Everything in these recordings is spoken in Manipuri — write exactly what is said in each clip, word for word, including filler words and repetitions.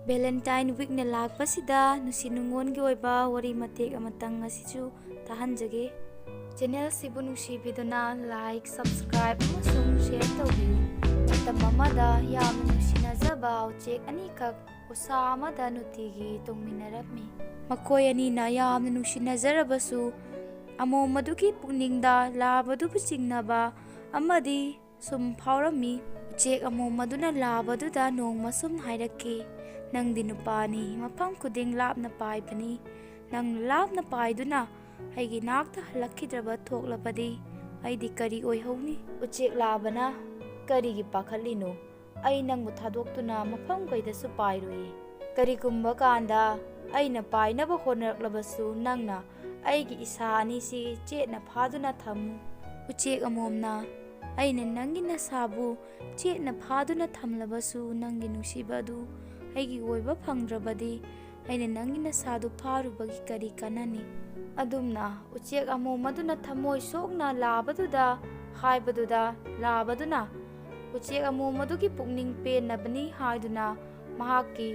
Valentine weekꯅ ꯂꯥꯛꯄꯁꯤꯗ ꯅꯨꯡꯁꯤ ꯅꯨꯡꯉꯣꯟꯒꯤ ꯑꯣꯏꯕ ꯋꯥꯔꯤ ꯃꯇꯦꯛ ꯑꯃꯇꯪ ꯑꯁꯤꯁꯨ ꯇꯥꯍꯟꯖꯒꯦ꯫ Channelꯁꯤꯕꯨ ꯅꯨꯡꯁꯤꯕꯤꯗꯨꯅ like, subscribe ꯑꯃꯁꯨꯡ share ꯇꯧꯕꯤꯌꯨ꯫ ꯃꯇꯝ ꯑꯃꯗ ꯌꯥꯝꯅ ꯅꯨꯡꯁꯤꯅꯖꯕ ꯎꯆꯦꯛ ꯑꯅꯤꯈꯛ ꯎꯁꯥ ꯑꯃꯗ ꯅꯨꯡꯇꯤꯒꯤ ꯇꯣꯡꯃꯤꯟꯅꯔꯝꯃꯤ꯫ ꯃꯈꯣꯏ ꯑꯅꯤꯅ ꯌꯥꯝꯅ ꯅꯨꯡꯁꯤꯅꯖꯔꯕꯁꯨ, ꯑꯃꯣꯝ ꯑꯗꯨꯒꯤ ꯄꯨꯛꯅꯤꯡꯗ ꯂꯥꯕꯗꯨꯕꯨ ꯆꯤꯡꯅꯕ ꯑꯃꯗꯤ ꯁꯨꯝ ꯐꯥꯎꯔꯝꯃꯤ꯫ ꯎꯆꯦꯛ ꯑꯃꯣꯝ ꯑꯗꯨꯅ ꯂꯥꯕꯗꯨꯗ ꯅꯣꯡꯃ ꯁꯨꯝ ꯍꯥꯏꯔꯛꯈꯤ, "ꯅꯪꯗꯤ ꯅꯨꯄꯥꯅꯤ, ꯃꯐꯝ ꯈꯨꯗꯤꯡ ꯂꯥꯞꯅ ꯄꯥꯏꯕꯅꯤ꯫ ꯅꯪ ꯂꯥꯞꯅ ꯄꯥꯏꯗꯨꯅ ꯑꯩꯒꯤ ꯅꯥꯛꯇ ꯍꯜꯂꯛꯈꯤꯗ꯭ꯔꯕ ꯊꯣꯛꯂꯕꯗꯤ ꯑꯩꯗꯤ ꯀꯔꯤ ꯑꯣꯏꯍꯧꯅꯤ?" ꯎꯆꯦꯛ ꯂꯥꯕꯅ, "ꯀꯔꯤꯒꯤ ꯄꯥꯈꯠꯂꯤꯅꯣ? ꯑꯩ ꯅꯪꯕꯨ ꯊꯥꯗꯣꯛꯇꯨꯅ ꯃꯐꯝ ꯀꯩꯗꯁꯨ ꯄꯥꯏꯔꯣꯏꯌꯦ꯫ ꯀꯔꯤꯒꯨꯝꯕ ꯀꯥꯟꯗ ꯑꯩꯅ ꯄꯥꯏꯅꯕ ꯍꯣꯠꯅꯔꯛꯂꯕꯁꯨ, ꯅꯪꯅ ꯑꯩꯒꯤ ꯏꯁꯥ ꯑꯅꯤꯁꯤ ꯆꯦꯠꯅ ꯐꯥꯗꯨꯅ ꯊꯝꯃꯨ꯫" ꯎꯆꯦꯛ ꯑꯃꯣꯝꯅ, "ꯑꯩꯅ ꯅꯪꯒꯤ ꯅꯁꯥꯕꯨ ꯆꯦꯠꯅ ꯐꯥꯗꯨꯅ ꯊꯝꯂꯕꯁꯨ, ꯅꯪꯒꯤ ꯅꯨꯡꯁꯤꯕ ꯑꯗꯨ ꯑꯩꯒꯤ ꯑꯣꯏꯕ ꯐꯪꯗ꯭ꯔꯕꯗꯤ, ꯑꯩꯅ ꯅꯪꯒꯤ ꯅꯁꯥꯗꯨ ꯐꯥꯔꯨꯕꯒꯤ ꯀꯔꯤ ꯀꯥꯟꯅꯅꯤ?" ꯑꯗꯨꯝꯅ ꯎꯆꯦꯛ ꯑꯃꯣꯝ ꯑꯗꯨꯅ ꯊꯃꯣꯏ ꯁꯣꯛꯅ ꯂꯥꯕꯗꯨꯗ ꯍꯥꯏꯕꯗꯨꯗ, ꯂꯥꯕꯗꯨꯅ ꯎꯆꯦꯛ ꯑꯃꯣꯝ ꯑꯗꯨꯒꯤ ꯄꯨꯛꯅꯤꯡ ꯄꯦꯟꯅꯕꯅꯤ ꯍꯥꯏꯗꯨꯅ ꯃꯍꯥꯛꯀꯤ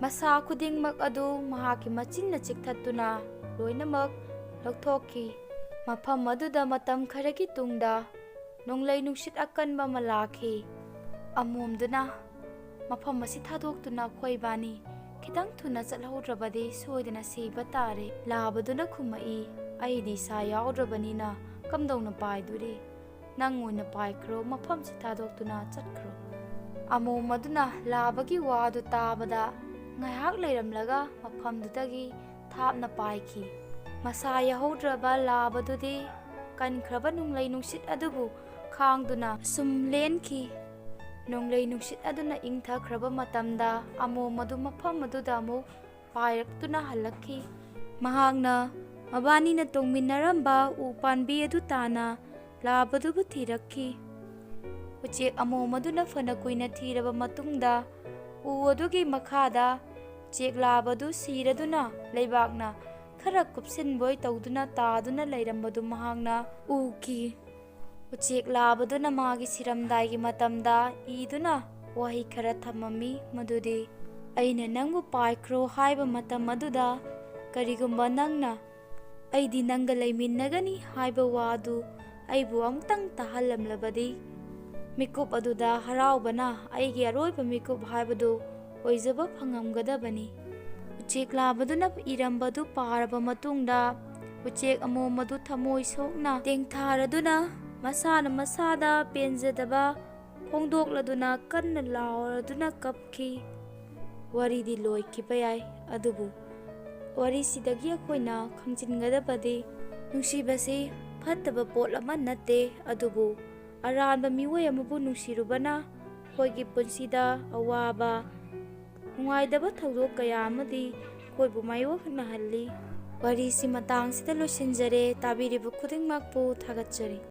ꯃꯁꯥ ꯈꯨꯗꯤꯡꯃꯛ ꯑꯗꯨ ꯃꯍꯥꯛꯀꯤ ꯃꯆꯤꯟꯅ ꯆꯤꯛꯊꯠꯇꯨꯅ ꯂꯣꯏꯅꯃꯛ ꯂꯧꯊꯣꯛꯈꯤ꯫ ꯃꯐꯝ ꯑꯗꯨꯗ ꯃꯇꯝ ꯈꯔꯒꯤ ꯇꯨꯡꯗ ꯅꯣꯡꯂꯩ ꯅꯨꯡꯁꯤꯠ ꯑꯀꯟꯕ ꯑꯃ ꯂꯥꯛꯈꯤ꯫ ꯑꯃꯣꯝꯗꯨꯅ, "ꯃꯐꯝ ꯑꯁꯤ ꯊꯥꯗꯣꯛꯇꯨꯅ ꯑꯩꯈꯣꯏ ꯏꯕꯥꯅꯤ ꯈꯤꯇꯪ ꯊꯨꯅ ꯆꯠꯍꯧꯗ꯭ꯔꯕꯗꯤ ꯁꯣꯏꯗꯅ ꯁꯤꯕ ꯇꯥꯔꯦ꯫" ꯂꯥꯕꯗꯨꯅ ꯈꯨꯝꯃꯛꯏ, "ꯑꯩꯗꯤ ꯏꯁꯥ ꯌꯥꯎꯗ꯭ꯔꯕꯅꯤꯅ ꯀꯝꯗꯧꯅ ꯄꯥꯏꯗꯣꯔꯤ? ꯅꯪ ꯑꯣꯏꯅ ꯄꯥꯏꯈ꯭ꯔꯣ, ꯃꯐꯝꯁꯤ ꯊꯥꯗꯣꯛꯇꯨꯅ ꯆꯠꯈ꯭ꯔꯣ꯫" ꯑꯃꯣꯝ ꯑꯗꯨꯅ ꯂꯥꯕꯒꯤ ꯋꯥꯗꯨ ꯇꯥꯕꯗ ꯉꯥꯏꯍꯥꯛ ꯂꯩꯔꯝꯂꯒ ꯃꯐꯝꯗꯨꯗꯒꯤ ꯊꯥꯞꯅ ꯄꯥꯏꯈꯤ꯫ ꯃꯁꯥ ꯌꯥꯍꯧꯗ꯭ꯔꯕ ꯂꯥꯕꯗꯨꯗꯤ ꯀꯟꯈ꯭ꯔꯕ ꯅꯣꯡꯂꯩ ꯅꯨꯡꯁꯤꯠ ꯑꯗꯨꯕꯨ ꯈꯥꯡꯗꯨꯅ ꯁꯨꯝ ꯂꯦꯟꯈꯤ꯫ ꯅꯣꯡꯂꯩ ꯅꯨꯡꯁꯤꯠ ꯑꯗꯨꯅ ꯏꯪꯊꯈ꯭ꯔꯕ ꯃꯇꯝꯗ ꯑꯃꯣꯝ ꯑꯗꯨ ꯃꯐꯝ ꯑꯗꯨꯗ ꯑꯃꯨꯛ ꯄꯥꯏꯔꯛꯇꯨꯅ ꯍꯜꯂꯛꯈꯤ꯫ ꯃꯍꯥꯛꯅ ꯃꯕꯥꯅꯤꯅ ꯇꯣꯡꯃꯤꯟꯅꯔꯝꯕ ꯎ ꯄꯥꯝꯕꯤ ꯑꯗꯨ ꯇꯥꯅ ꯂꯥꯕꯗꯨꯕꯨ ꯊꯤꯔꯛꯈꯤ꯫ ꯎꯆꯦꯛ ꯑꯃꯣꯝ ꯑꯗꯨꯅ ꯐꯅ ꯀꯨꯏꯅ ꯊꯤꯔꯕ ꯃꯇꯨꯡꯗ ꯎ ꯑꯗꯨꯒꯤ ꯃꯈꯥꯗ ꯎꯆꯦꯛ ꯂꯥꯕꯗꯨ ꯁꯤꯔꯗꯨꯅ ꯂꯩꯕꯥꯛꯅ ꯈꯔ ꯀꯨꯞꯁꯤꯟꯕꯣꯏ ꯇꯧꯗꯨꯅ ꯇꯥꯗꯨꯅ ꯂꯩꯔꯝꯕꯗꯨ ꯃꯍꯥꯛꯅ ꯎꯈꯤ꯫ ꯎꯆꯦꯛ ꯂꯥꯕꯗꯨꯅ ꯃꯥꯒꯤ ꯁꯤꯔꯝꯗꯥꯏꯒꯤ ꯃꯇꯝꯗ ꯏꯗꯨꯅ ꯋꯥꯍꯩ ꯈꯔ ꯊꯝꯃꯝꯃꯤ, ꯃꯗꯨꯗꯤ, ꯑꯩꯅ ꯅꯪꯕꯨ ꯄꯥꯏꯈ꯭ꯔꯣ ꯍꯥꯏꯕ ꯃꯇꯝ ꯑꯗꯨꯗ ꯀꯔꯤꯒꯨꯝꯕ ꯅꯪꯅ "ꯑꯩꯗꯤ ꯅꯪꯒ ꯂꯩꯃꯤꯟꯅꯒꯅꯤ" ꯍꯥꯏꯕ ꯋꯥꯗꯨ ꯑꯩꯕꯨ ꯑꯃꯨꯛꯇꯪ ꯇꯥꯍꯜꯂꯝꯂꯕꯗꯤ, ꯃꯤꯀꯨꯞ ꯑꯗꯨꯗ ꯍꯔꯥꯎꯕꯅ ꯑꯩꯒꯤ ꯑꯔꯣꯏꯕ ꯃꯤꯀꯨꯞ ꯍꯥꯏꯕꯗꯨ ꯑꯣꯏꯖꯕ ꯐꯪꯉꯝꯒꯗꯕꯅꯤ꯫ ꯎꯆꯦꯛ ꯂꯥꯕꯗꯨꯅ ꯏꯔꯝꯕꯗꯨ ꯄꯥꯔꯕ ꯃꯇꯨꯡꯗ, ꯎꯆꯦꯛ ꯑꯃꯣꯝ ꯑꯗꯨ ꯊꯃꯣꯏ ꯁꯣꯛꯅ ꯇꯦꯡꯊꯥꯔꯗꯨꯅ, ꯃꯁꯥꯅ ꯃꯁꯥꯗ ꯄꯦꯟꯖꯗꯕ ꯐꯣꯡꯗꯣꯛꯂꯗꯨꯅ ꯀꯟꯅ ꯂꯥꯎꯔꯗꯨꯅ ꯀꯞꯈꯤ꯫ ꯋꯥꯔꯤꯗꯤ ꯂꯣꯏꯈꯤꯕ ꯌꯥꯏ, ꯑꯗꯨꯕꯨ ꯋꯥꯔꯤꯁꯤꯗꯒꯤ ꯑꯩꯈꯣꯏꯅ ꯈꯪꯖꯤꯟꯒꯗꯕꯗꯤ, ꯅꯨꯡꯁꯤꯕꯁꯤ ꯐꯠꯇꯕ ꯄꯣꯠ ꯑꯃ ꯅꯠꯇꯦ, ꯑꯗꯨꯕꯨ ꯑꯔꯥꯟꯕ ꯃꯤꯑꯣꯏ ꯑꯃꯕꯨ ꯅꯨꯡꯁꯤꯔꯨꯕꯅ ꯑꯩꯈꯣꯏꯒꯤ ꯄꯨꯟꯁꯤꯗ ꯑꯋꯥꯕ, ꯅꯨꯡꯉꯥꯏꯇꯕ ꯊꯧꯗꯣꯛ ꯀꯌꯥ ꯑꯃꯗꯤ ꯑꯩꯈꯣꯏꯕꯨ ꯃꯥꯌꯣꯛꯅꯍꯜꯂꯤ꯫ ꯋꯥꯔꯤꯁꯤ ꯃꯇꯥꯡꯁꯤꯗ ꯂꯣꯏꯁꯤꯟꯖꯔꯦ꯫ ꯇꯥꯕꯤꯔꯤꯕ ꯈꯨꯗꯤꯡꯃꯛꯄꯨ ꯊꯥꯒꯠꯆꯔꯤ꯫